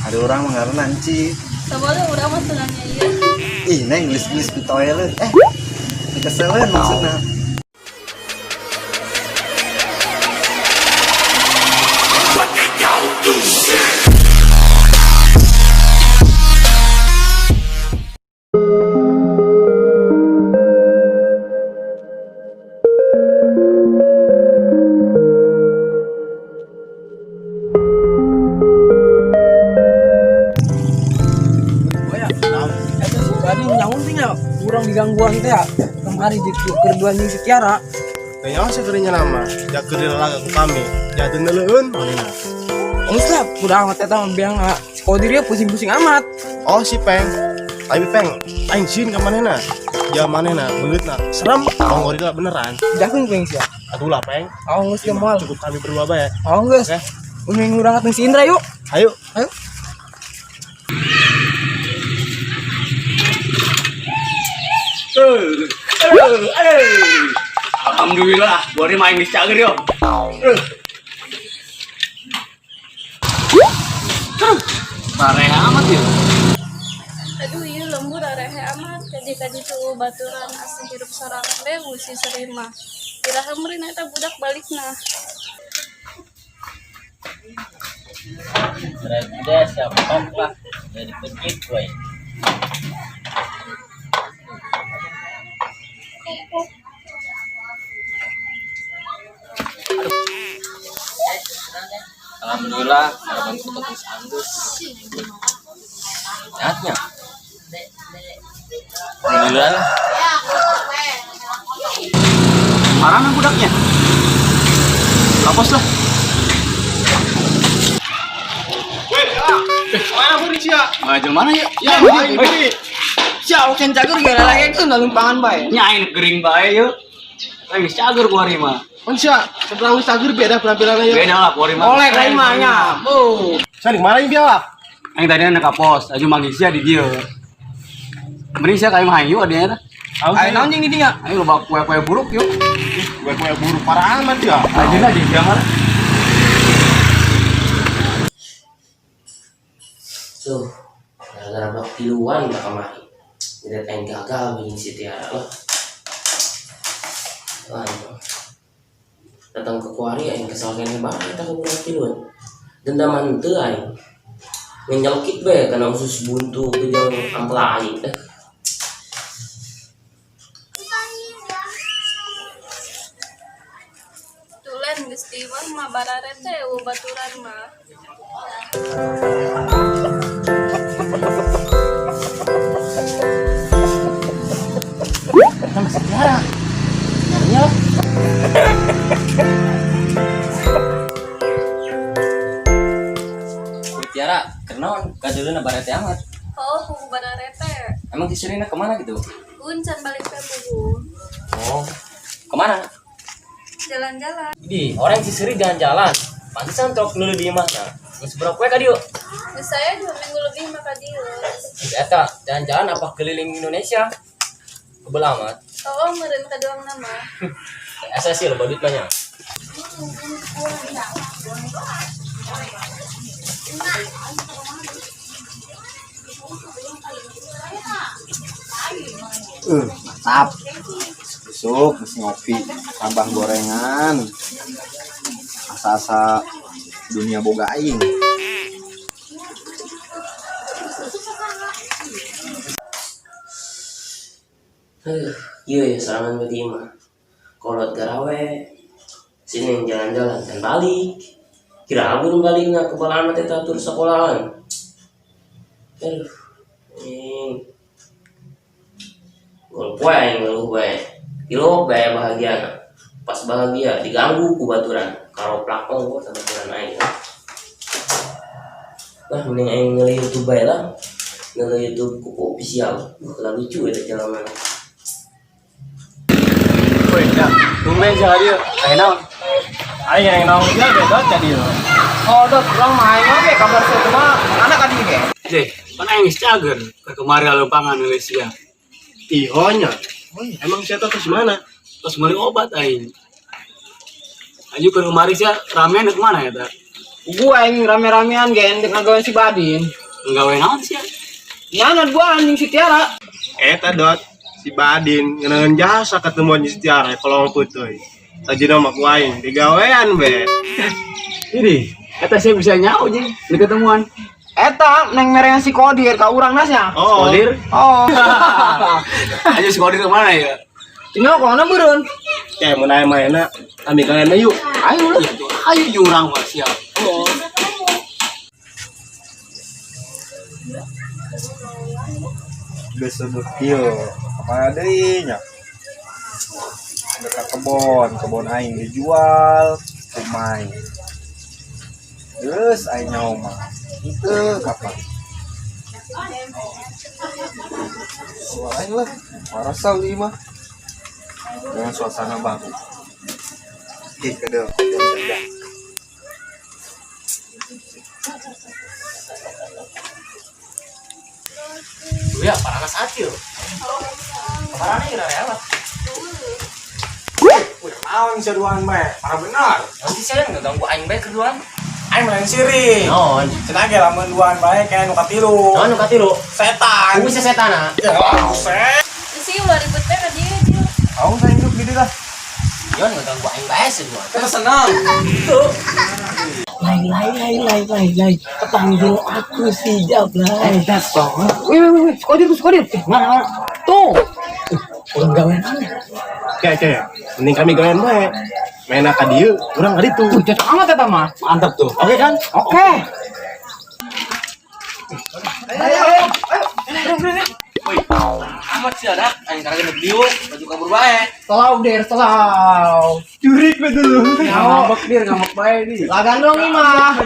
Ada orang mah ngaranna Enci. Soalnya urang mah senangnya ieu. Ih, neng gelis-gelis pitoeleun. Eh, dikeseleun maksudna. Oh ya, eta sih tadi nyaun teh nya urang digangguan teh ya. Kemari di keur jeung si Tiara. Tanya sih kerinya nama, jak keur dilalaga ku kami. Jatuh neuleun manehna. Geus lah, udah amat eta mah biang si Kodir ya pusing-pusing amat. Oh si Peng. Tapi Peng, aing sieun ka manehna. Ja manehna beungeutna serem, tong gorila beneran. Jakeun ku yang sia. Atuh lah Peng. Oh geus ge moal. Cukup kami berdua bae. Oh geus. Oke. Mending urang ateng si Indra yuk. Ayo. Ayo. Alhamdulillah, gua main di cager yo. Parah amat yo. Aduh ieu lembur arehe amat. Jadi tadi tuh baturan asa hirup sorangan deui si Sri mah. Iraha meureun eta budak balikna. Udah siap top lah jadi pencit gue. Alhamdulillah harapan kita terus anggus sehatnya. Alhamdulillah lah. Marah budaknya. Kapos lah. Weh, ah. Mana buri sia? Maju mana ya? Ya, aing buri. Sia oken cager ge lalakeun lalumpangan bae. Nya aing gering bae yo. Aing geus cager ku hari mah. Kan sia, seberang geus cager beda penampilannya ya. Beda lah ku hari mah. Oleh ka imah nya. Bu. Sia di mana ini lah? Aing tadi na ka pos, aju manggil sia di dieu. Mending sia ka imah aing yuk adanya tah. Ayo naon jeung di dinya? Aing loba kue-kue buruk yuk. Kue-kue buruk parah amat ya. Aja lah di dia mah. Tuh, gara-gara bak tiluan gak kemari. Jadi aing gagal bikin si Tiara lah. Wah, itu. Datang ke kuari aing kesal kene banget aku budak tiluan. Dendaman teu aing. Ngenyelkit bae kana usus buntu ke jeung ampela aing teh. Tulen geus di imah mah bararete eueuh baturan mah. Sama si Tiara. Iya lah. Tiara, kenaon kadeuleuna barete amat. Oh, pugu bararete. Emang si Serina kemana gitu? Un can balik teh pugu. Oh, kemana? Jalan-jalan. Di orang si Seri jalan-jalan. Pantesan truk dulu di imahna. Geus berapa poe ka dieu? Geus saya 2 minggu lebih mah ka dieu. Eta, jalan-jalan apa keliling Indonesia? Kebel amat. Oh, meureun kaduang nama. Asa sih loba duit banyak. Mantap. Besok mesti ngopi, tambah gorengan. Asa-asa dunia boga aing. Aduh, iya ya serangan berarti mah. Kolot garawe, sini jalan-jalan dan balik. Kira abun balik nggak kepala amat eta tur sekolahan. Aduh, ini gol poe aing ngeluh bae. Kilo bae bahagia na. Pas bahagia diganggu ku baturan. Karoplak ongkoh sama baturan aing. Lah mending aing ngeuleuh YouTube bae lah. Ngeuleuh YouTube kuku official. Lah lucu eta jalan. Woi, ya. Tumben sia dia. Aing naon? Aing yang naon sia beda jadi. Oh, dot, urang mah aing oge kabar sia mah anak ka dieu ge. Jeh, pan aing geus cager. Ke kemari lalumpangan euy sia. Ihonya. Emang sia tuh terus mana? Terus meuli obat aing. Aju ke kemari sia ramean ke mana ya ta? Gua yang rame-ramean gen dengan gawean si Badin. Gawe naon sih ya? Nyana gua anjing si Tiara. Eta dot si Badin ngeunaan jasa ketemuan si Tiara kolong puteuy. Tajina mah ku aing digawean be. Ini, eta saya bisa nyau jeung di ketemuan. Eta neng merengan si Kodir ka urang nasnya. Oh. Kodir. Oh. Ayo si Kodir kemana ya? Tinggal kono beureun. Kayak mun aya mainna kami kalian yuk. Ayo lah. Iya tuh, ayo jurang mah siap. Geus kieu. Kamana deui nya? Dekat kebon, kebon aing dijual, kumai. Geus aing nyaho mah. Henteu kapan? Wah, aing lah, marasal ieu mah. Dengan suasana baru. Ih, kedeu, jam. Tuh ya, parana saat yuk. Parana kira rewat. Wih, naon sia duaan bae? Parah bener. Nanti saya nggak ganggu aing bae keduaan. Aing mah lain sirik. Naon? Cenah ge lamun duaan bae kayak nu katilu. Naon nu katilu? Setan. Kuwi setan ah. Ya, buset. Sih ulah ribet teh ka dieu dieu. Aung saya hidup di lah. Yon nggak ganggu aing bae sih duaan. Kita senang. Lai lai lai lai lai lai. Panggil aku si Jablay. Wih wih wih, si Kodir tuh si Kodir. Mana mana? Tuh. Urang gawean aneh. Kayak kayak mending kami gawean bae. Mainna ka dieu, urang ka ditu. Tuh cocok amat eta mah. Mantap tuh. Oke kan? Oke. Amat sih ada, aing karena gede diuk, baju kabur bae. Selau der, selau. Jurik betul. Ngambek dir, ngambek bae di. Lagan dong ini mah.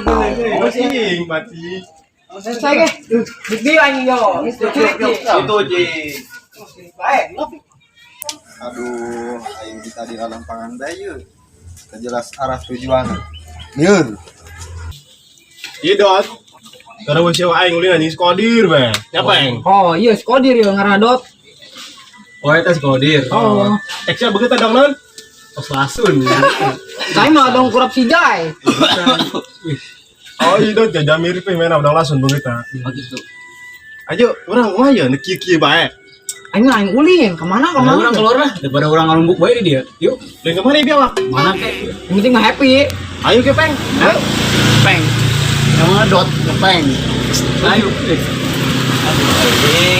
Oh, sing, mati. Selesai ge. Dik di anjing yo. Itu Ji. Baik. Aduh, aing kita di lampangan bae yeuh. Teu jelas arah tujuan. Lieur. Iya dot. Karena wes aing ulin anjing si Kodir be. Siapa aing? Oh iya si Kodir yo ngaranna Dot. Oh, eta si Kodir. Oh. Eksya begitu dong non. Tos lasun. Saya mah dong kurap si Jai. Oh iya dot jajah mirip main dong lasun begitu. Oh gitu. Ayo, urang kumaha ya nu kieu-kieu bae. Aing aing ulin kemana Nah, kemana. orang keluar lah daripada orang ngalumbuk bae di dia. Yuk, Lain kemana biawak? mana kek? Yang penting mah happy. Ayo ke peng. Ayo. Peng. Yang mana dot ngepeng. Ayo. Eh.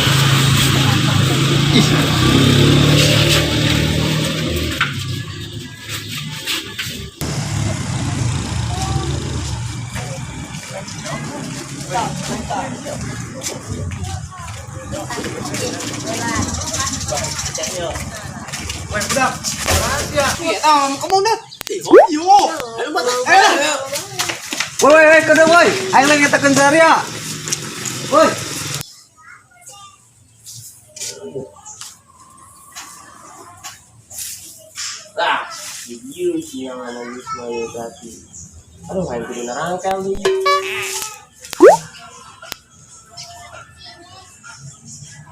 Iya, tahu kamu udah. Woi, woi, woi, kede woi. Aing lagi ngetakeun saria. Woi. Lah, video sih yang ana geus mah berarti. Aduh, aing kudu nerangkel deui.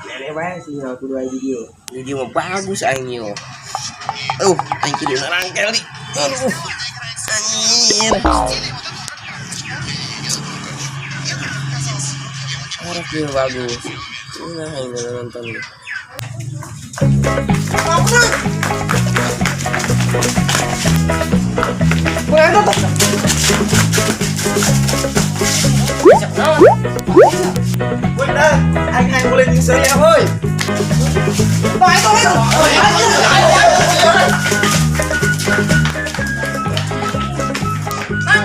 Nenek bae sih aku dua video. Video mah bagus aing yo. Aing kudu nerangkel deui. Aduh. Anjir. Orang video bagus. Nah, aing nonton deh. Woi, dah. Aing aing ulin jeung saria, woi. Mang,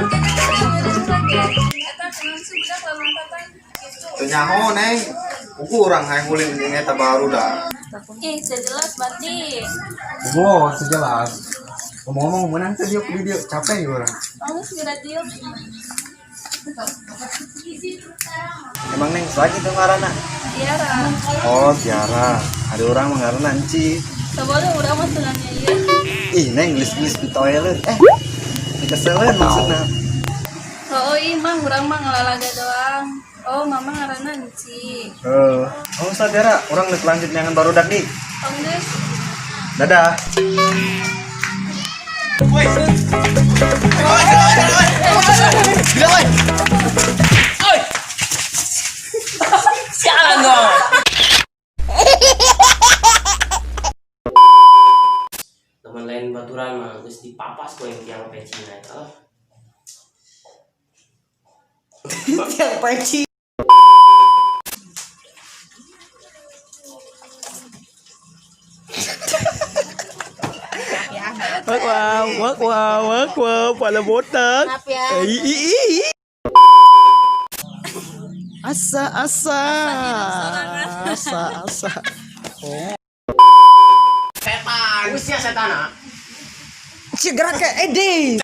kayaknya beres lagi. Eta kunaon sih budak lalompatan gitu. Teu nyaho, Neng. Uku urang hayang ulin jeung eta baru dah. Ih, teu jelas berarti. Oh, sejelas. Ngomong-ngomong menang teh diuk di dieu, capek ya urang. Kamu segera diuk. Emang Neng lagi tuh ngaranna? Tiara. Oh, Tiara. Ada orang mah ngaranna Enci. Saboleh urang mah senangnya ieu. Ih, Neng gelis-gelis di toilet. Eh, dikeseleun maksudna. Oh, ih mah urang mah ngelalaga doang. Oh, mama ngaranna Enci. Heeh. Oh, saudara, urang geus lanjut nyangan barudak di. Oh, geus. Dadah. Sialan dong. Teman lain baturan mah geus dipapas ku yang tiang pecina eta lah. Tiang peci. Maaf ya. Asa asa. Asa asa. Setan, usia setan ah. Segera ke Edi.